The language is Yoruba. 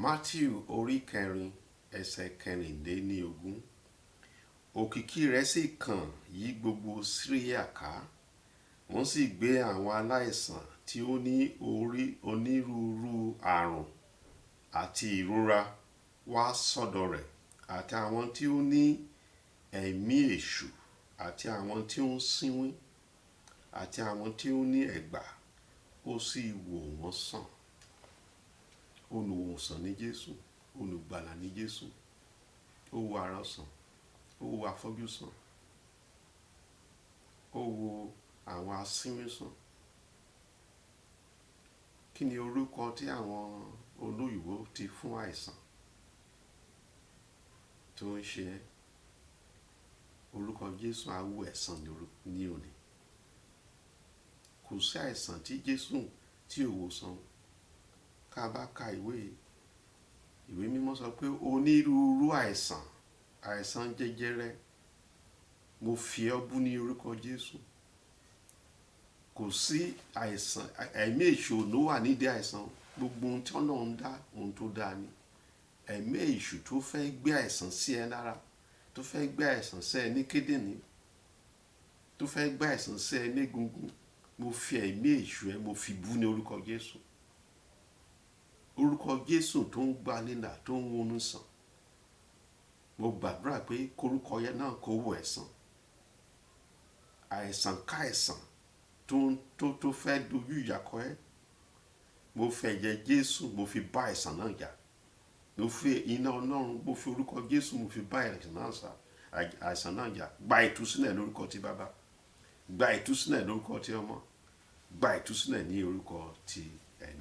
Matthew orí 4 ẹsẹ̀ 24. Òkìkí rẹ̀ sì kàn yí gbogbo Síríà ká. Wọ́n sì gbé àwọn aláìsàn tí ó ní orí onírúurú àrùn àti ìrora wá sọ́dọ̀ rẹ̀, àti àwọn tí ó ní ẹ̀mí èṣù, àti àwọn tí ó ń sínwín, àti àwọn tí ó ní ẹ̀gbà, ó sì wò wọ́n sàn. Olùwòsàn ní Jésù, olùgbàlà ní Jésù. Ó wo arọ sàn, ó wo afọ́jú sàn, ó wo àwọn asínwín sàn. Kí ni orúkọ tí àwọn olóyìnbó ti fún àìsàn tó ń ṣe ẹ́? Orúkọ Jésù á wò ẹ́ sàn ní òní. Kò sí àìsàn tí Jésù tí ò wò sàn. Ká bá ka ìwé, ìwé mímọ́ sọ pé onírúurú àìsàn, àìsàn jẹjẹrẹ, mo fi ọ́ bú ní orúkọ Jésù. Kò sí àìsàn, ẹ̀mí èṣù ló wà nídìí àìsàn. Gbogbo ohun tí Ọlọ́run dá, ohun tó dáa ni. Ẹ̀mí èṣù tó fẹ́ gbé àìsàn sí ẹ lára, tó fẹ́ gbé àìsàn sí ẹ ní kídìní, tó fẹ́ gbé àìsàn sí ẹ ní egungun, mo fi ẹ̀mí èṣù ẹ, mo fi bú ní orúkọ Jésù. Orúkọ Jésù tó ń gbani là, tó ń woni sàn. Mo gbàdúrà pé kórúkọ yẹn náà kó wò ẹ́ sàn. Àìsàn ká àìsàn tó fẹ́ dojú ìjà kọ ẹ́, mo fi ẹ̀jẹ̀ Jésù, mo fi bá àìsàn náà jà. Mo fi iná Ọlọ́run, mo fi orúkọ Jésù, mo fi bá àìsàn náà sà, àìsàn náà jà. Gba ìtúsílẹ̀ lórúkọ ti Baba. Gba ìtúsílẹ̀ lórúkọ ti Ọmọ. Gba ìtúsílẹ̀ ní orúkọ ti Ẹ̀mí.